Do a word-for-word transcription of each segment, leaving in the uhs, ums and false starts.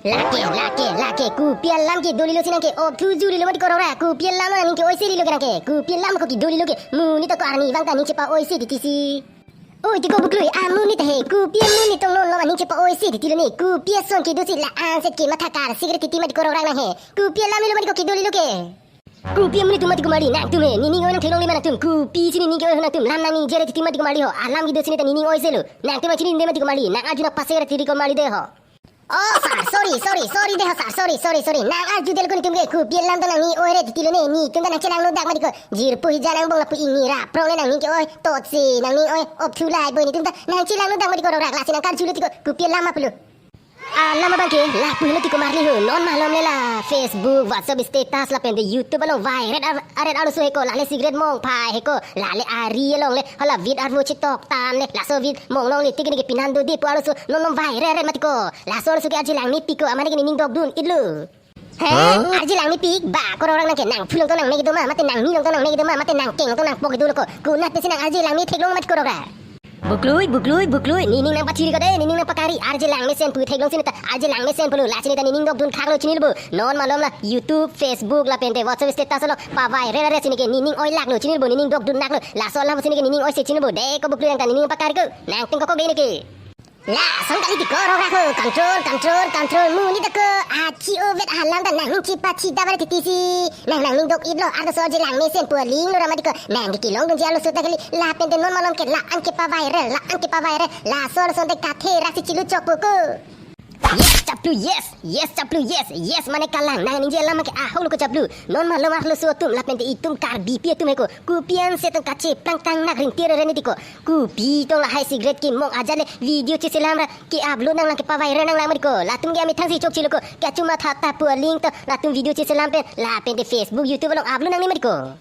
Lake, lake, lake, kopi alam kedolilo si nang ke-op thu julilo mati ko rora, kopi alam nangning ke-oise lilo ke nang ke, kopi alam ko kedolilo ke, monit ako arnivang ta ning chepa-oise titi si. Oi, tiko buklui, amonit he, kopi amonit tong non lo aning chepa-oise titilo ne, kopi ason kedo si la-an set kematha karsik re titi mati ko rora nang he, kopi alam lilo mati ko kedolilo ke. Kopi amonit atum mati ko marli, nangtum he, nening oi nangtheklongle ma nangtum, kopi si nening ke-oi ho nangtum, lam nangningje re titi mati ko marli ho, alam kedo si ne ta nening oise lo, nangtum nangchinine mati ko marli, nang arjuna pase re titi ko marli de ho. Oh, sir, sorry, sorry, sorry de ho, sir, sorry, sorry, sorry. Nang arjudelo ko netum ke, kopi alam ta nangning oi re titilo ne, netum ta nangchelanglo dak mati ko. Jirpo hija nangbong lapu ingni ra prong le nangning ke-oi, totsi nangning oi, op thu lahai boi netum ta nangchelanglo dak mati ko rora, lasi nang karjulo tiko, kopi alam ma pulo. Alam abang ke, lapu helo tiko marli ho, non malom le la Facebook, WhatsApp status lapen de YouTube along viral ar-, aret arloso he ko, lale cigarette mongphai he ko, lale ari along le, hala vit arvo chetok tan le, laso vit monglongle tiki niki pinan dodi pu arloso, non non viral aret mati ko. Laso arloso ke arje langmepik ko, amane ke nening dokdun-itlo. He? Huh? Arje langmepik, ba ko rora nang ke, nang phu along tong nangne kedo ma, mate nangni along tong nangne kedo ma, mate nangkeng along tong nangpok kedo lo ko. Konat pensi nang arje langme theklong mati ko rora. Buklui, buklui, buklui, nening nangpachiri ko de, nening nangpakari, arje langmesen pu theklong si ne ta, arje langmesen pulo, lasi ne ta nening dokdun khaklo chinilo bo. Non malom la YouTube, Facebook lapen de WhatsApp status along paviral aret si ne ke nening oi laklo chinilo bo, nening dokdun naklo, laso alam si ne ke nening oise chinilo bo, de ko buklui nang ta nening pakari ko, nangtum ko ko ge ne ke. Lason kali tiko rora ko, control, control, control, monit ako, achi ovet alam ta nangning chepa chida bare titi si, nang nangning dok-itlo, arloso arje langmesen pu aling lo ra mati ko, nang ke kelongdunji arloso ta kali, lapen de non malom ke la-an kepaviral, la-an kepaviral, laso arloso te katherak si chilu chokpo ko. Yes, chaplu, yes, yes, chaplu, yes, yes, mane kalang, nangningje alam ke ahok lo ko chaplu, non malom arloso atum, lapen de itum Karbipi atum he ko, kopi an se tong kacheplang tang nak ringtir re ne tiko, kopi tong lahai cigarette kemong ajat le video cheselam ra ke-upload nanglang kepaviral nanglang mati ko, latum ke amethang si chokchelo ko, kachomatha ta pu aling to, latum video cheselam pen, lapen de Facebook, YouTube along upload nangne mati ko.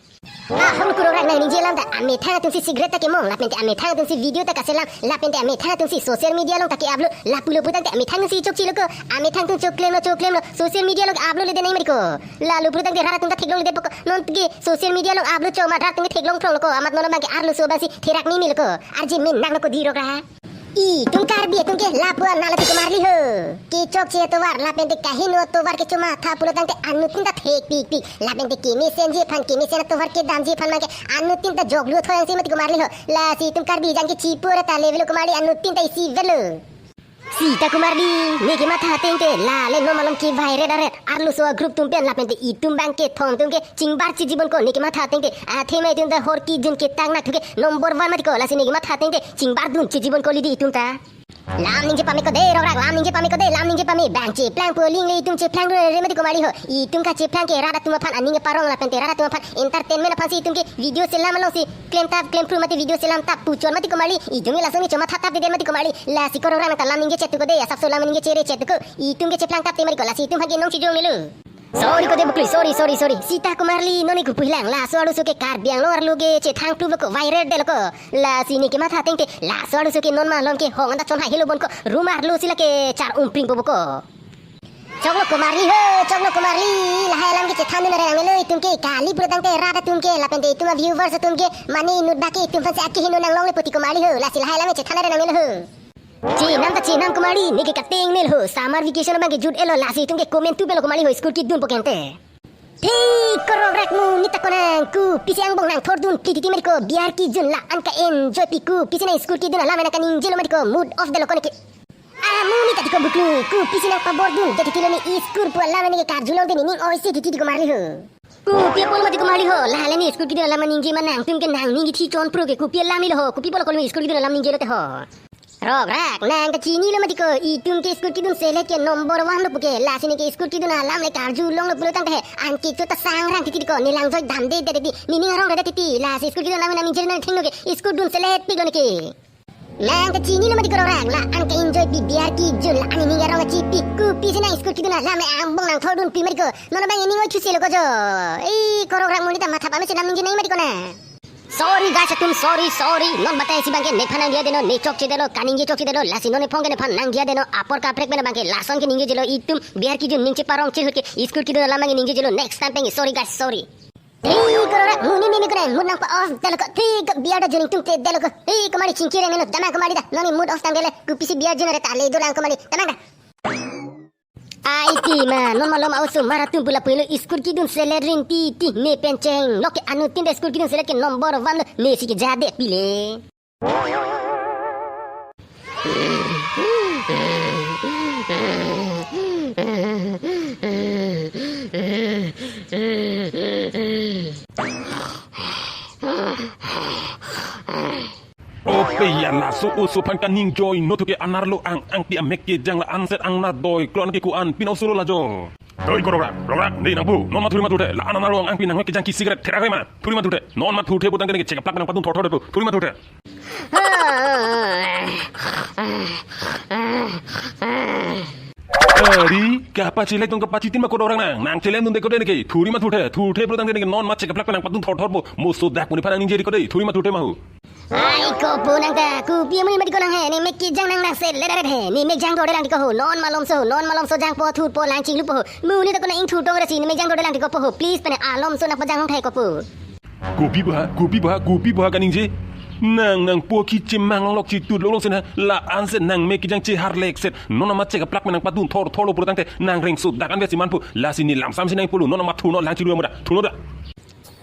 Ahok lo ko rora, nangningje alam ta amethang atum si cigarette ta kemong, lapen te amethang atum si video ta kaselam, lapen te amethang atum si social media along ta ke-upload, lapulo putangte amethang si chokchelo ko, amethang atum choklemlo, choklemlo, social media along upload le de nang mati ko. Lalo putangte rat atum ta theklongle de po ko, non ke social media along upload chok amat rat atum ke theklong phrong lo ko, amat non abang ke arloso abang si therak mimi lo ko, arje men nang lo ko di rora. Itum Karbi atum ke lapu-an nalo tiko marli ho. Kechokche atovar lapen te kaheno atovar kechomatha pulo tangte anuttin ta thekpikpik. Lapen te kemesenji aphan, kemesen atovar kedamji aphan abang ke anuttin ta joklu thoi ang si mati ko marli ho. Lasi itum Karbi jang ke chipu ra ta level ko marli, anuttin ta isivet lo. Sita ko marli, ne kematha ateng te, lale non malom keviral aret, arloso a-group atum pen lapen te itum abang kethom atum ke chingbar chijibon ko, ne kematha ateng te, athema itum ta hor kejun ketang nak thu ke number one mati ko, lasi ne kematha ateng te, chingbar dun chijibon ko lidi itum ta. Lam ningje pame ko de, rokrak, lam ningje pame ko de, lam ningje pame, bang cheplang pu aling le itum cheplang re re mati ko marli ho. Itum kacheplang ke rat atum aphan aning keparong lapen te rat atum aphan entertainment aphan si itum ke video selam along si klem tap klem phru mati, video selam tap puchon mati ko marli. Itum ke lason ne chomatha tap de mati ko marli. Lasi ko rokrak nang ta lam ningje chet tu ko de, asapso lam ningje chere chet tu ko. Itum ke cheplang tap te mati ko, lasi itum aphan ke nong chijong nelo. Sorry ko de buklui, sorry, sorry, sorry. Sita ko marli, non ne kupu hilang. Laso arloso ke Karbi Anglong arlo ke chethang plu lo ko, viral de lo ko. Lasi ne kematha ateng te, laso arloso ke non malom ke hong anta chon hai helo bon ko, rum arlo si lake char umpring po bo ko. Choklo ko marli ho, choklo ko marli. Lahai alam ke chethan dun re nangnelo itum ke, kali pulo tangte rat atum ke, lapen te itum a-viewers atum ke, mane inut ba ke itum aphan si akeheno nanglongle poti ko marli ho. Lasi lahai alam ke chethan re nangnelo ho. Chenam ta chenam ko marli, ne ke kateng nel ho, summer vacation abang ke jut-et lo, lasi itum ke komantu pelo ko marli ho, school kedun po kente. Thik ko rokrak, monit ta ko nang, kopisi angbong nangthordun pli titi mati ko, biar kejun la-an ka-enjoy pi, kopisi nang school kedun alam nang kaningjelo mati ko, mood off delo ko ne ke. Ah, monit ta tiko buklui, kopisi nang pabor dun, jadi tilo ne school pu alam ne ke karjulong te nening oise titi ko marli ho. Kopi apot mati ko marli ho, lale ne school kedun alam ningje ma nangtum ke nangning kithi chon pro ke kopi alam ilo ho, kopi apot lo ko school kedun alam ningje lo te ho. Rokrak, nang ta chinilo mati ko, itum ke school kedun selet ke number one lo pu ke, lasi ne ke school kedun alam le karjulong lo pulo tangte he, an kecho ta sangrang titi ko, ne langjoi damde de titi, nening arong de titi, lasi school kedun alam nangning jir nangthengno ke, school dun selet pik lo ne ke. Nang ta chinilo mati ko rokrak, la-an ka-enjoy pi, biar kejun la-an nening arong chipi, kopisi nang school kedun alam le angbong nangthordun pi mati ko, non abang nening oi chuselo ko jo. Ei ko rokrak, monit ta matha pame si lam ningje nang mati ko na. Sorry guys atum, sorry, sorry. Non batai si abang ke nephan nangdiya deno, ne chokche delo, kaningje chokche delo, lasi non nephong ke nephan nangdiya deno, apor kaprek pen abang ke lason ke ningjelo itum, biar kejun ning cheparong chehut ke, school kedun alam abang ke ningjelo, next time pen ke, sorry guys, sorry. Thik ko rokrak, monit meme ko nang, mood nangpa-off delo ko, thik ko biar da juning tum te delo ko, thik ko marli chingki reng neno, damang ko marli da, non ne mood off tang dele, kopisi biar jun are ta le do lang ko marli, damang da. Ai ti ma, non malom a-osomar atum pu lapu-an lo, school kedun selet rinti ti ne pen chenglok ke, anuttin ta school kedun selet ke number one lo, ne si ke jade pile. Ope ya, laso oso aphan kaningje-oi, non thu ke anerlo ang, angti amek kejang la anset ang na doi klon ke ko-an pin oso lo lajo. Doi ko Rongrak, Rongrak, ne nangpu, non ma thuri ma thurthe, la-an anerlo ang, angpi nangmek kejang ke cigarette therak re ma, thuri ma thurthe, non ma thurthe putangte ne ke chekaplak nangpadun thorthor depo, thuri ma thurthe. Ari, kapachilek tong kapachitin ma ko Rongrak nang, nang chelemdunde ko de ne ke, thuri ma thurthe, thurthe putangte ne ke non ma chekaplak nangpadun thorthor po, moso dak pu nephan nangningjeri ko de, thuri ma thurthe ma ho. Ai kopu nang ta, kopi amonit mati ko nang he, ne mek kejang nang nang selet ret he, ne mek jangdorde lang ti ko ho, non malomso, non malomso jangpo thurpo lang chinglupo ho, monit ta ko nang ingthur tong resi, ne mek jangdorde lang ti kopo ho, please pen alomso nangpajang thai kopu. Kopi ba, kopi ba, kopi ba kaningje. Nang nangpo kechemang longlok chetut longlok sen ha, la anset nang mek kejang cheharlek set, non ma chekaplak pen nangpadun thorthor lo putangte, nang rengso dak an vesi manpo, lasi ne lam sam si nangpulo, non ma thunon lang chilu mo da, thunon da.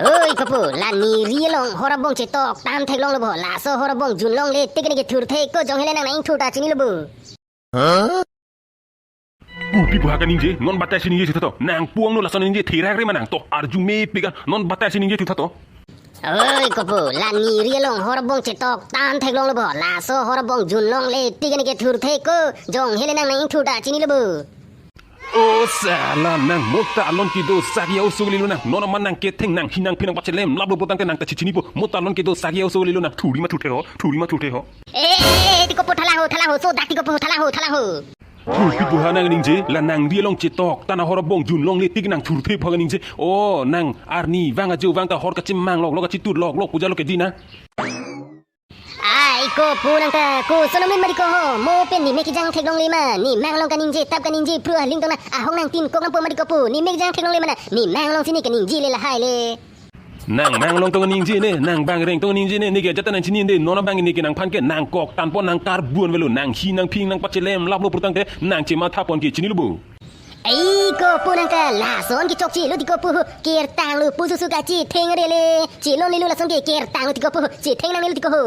Oi kopu, la ne ri along hor abong chetok tan theklong lo bo, laso hor abong junlongle tik ne ke thurthe ko, jong hele nang nang ingthur ta chinilo bo. Kopi ba kaningje, non batai si ningje thutha to. Nangpu angno lason ningje therak re ma nang to, arju mepik an, non batai si ningje thutha to. Oi kopu, la ne ri along hor abong chetok tan theklong lo bo, laso hor abong junlongle tik ne ke thurthe ko, jong hele nang nang ingthur ta chinilo bo. O sala, nang mota alon kedo sak ya oso lilo nang, non ma nang ketheng nang hinang phinang pachelem laplo putangte nang ta chichinipo, mota alon kedo sak ya oso lilo nang, thuri ma thurthe ho, thuri ma thurthe ho. Eh, eh, eh, ti kopu thalang ho, thalang ho, so dak ti kopu thalang ho, thalang ho. Kopi ba nang ningje, la nang ri along chetok tan ahor abong junlongle tik nang thurthe pha kaningje. O, nang arnivang ajo vang ta hor kachemang longlok, kachetut longlok pu jalo ke di na. Ai kopu nang ta, koson amonit mati ko ho, mo pen ne mek kejang theklongle ma, ne mang along kaningje tap kaningje phru aling tong na, ahok nangtinkok nangpo mati kopu, ne mek kejang theklongle ma na, ne mang along si ne kaningje le lahai le. Nang mang along tong ningje ne, nang bang reng tong ningje ne, ne ke ajat ta nang chininde, non abang ne ke nangphan ke nang kok tanpo nang karbun avelo, nang hinang phing nang pachelem laplo putangte, nang chematha pon ke chinilo bo. Ai kopu nang ta, lason ke chokche lo ti kopu ho, kertang lo pusu su kachetheng re le, chelonle lo lason ke kertang lo ti kopu ho, chetheng nangne lo ti ko ho.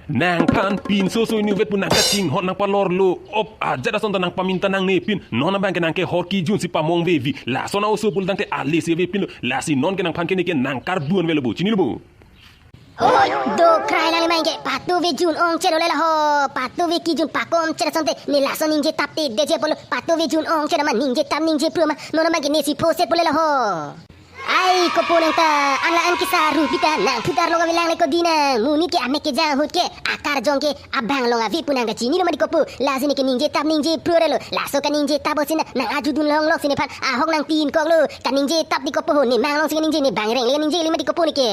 Nangphan pinso so inutvet pu nang kachinghon nang palor lo, op ajat ason ta nang paminta nangne pin, non abang ke nang ke hor kejun si pamong vevi, lason a-oso pulotangte ale si avepin lo, lasi non ke nangphan ke ne ke nang karbun avelo bo, chinilo bo. Oi, do krai lang le ma ingke, patu ve jun ong chelo le la ho, patu ve kejun pakom chelo asonte, ne lason ningje tap te deje pulo, patu ve jun ong chelo ma ningje tap ningje phru ma, non abang ke ne si phoset pulo la ho. Ai kopu nang ta, an la an kisa rupi ta, nang thudar lo ka velang le ko di nang, monit ke amek kejang ahut ke, akarjong ke, abang along ave pu nang ta chinilo mati kopu, lasi ne ke ningje tap ningje phru re lo, laso kaningje tap o si na, nang arjudun longlok si nephan, ahok nangtinkok lo, kaningje tap ti kopu ho, ne mang along si kaningje, ne bang reng le kaningje le mati kopu ne ke.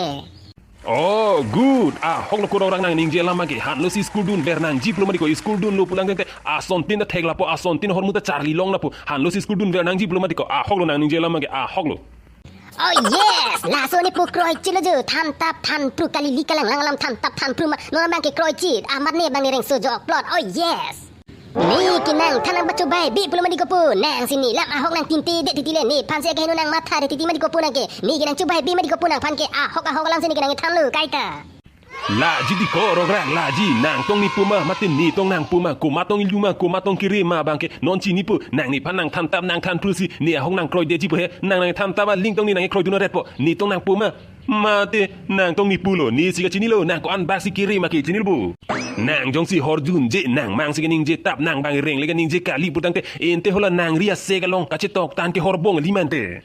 Oh, good. Ahok lo ko Rongrak, nang ningje alam ke. Hanlo si school dunver nangji pulo mati ko, school dunlo pulang tangte asontin ta thek lapo, asontin ahormu ta charli long lapo. Hanlo si school dunver nangji pulo mati ko. Ahok lo nang ningje alam ke, ahok lo. Oh yes, laso ne pu kroichit lo jo. Than tap than phru, kalili kalang lang alam than tap than phru ma. Non abang ke kroichit. Amat ne bang ne rengso jokplot. Oh yes. Ne ke nangthan nang pachobai bi pulo mati kopu, nang si ne lam ahok nangtinte det titi le, nephan si akeheno nang matha det titi mati kopu nang ke, ne ke nang chobai bi mati kopu nangphan ke, ahok ahok alam si ne ke nangthan lo kaita. Laji ti ko Rongrak, laji, nang tong ne pu ma, mate ne tong nang pu ma, komat tong iluma, komat tong kere ma abang ke non chinipo, nang nephan nangthan tap nangthan phru si ne ahok nang kroidetji po he, nang nangthan tap aling tong ne nang kroidun aret po, ne tong nang pu ma. Mate, nang tong ne pulo, ne si kachinilo, nang ko-an bak si kere ma ke chinilo bo. Nang jongsi hor junje, nang mang si kaningje tap, nang bang reng le kaningje kali putangte, ente hala nang ri asek along kachetok tan ke hor bong li mante.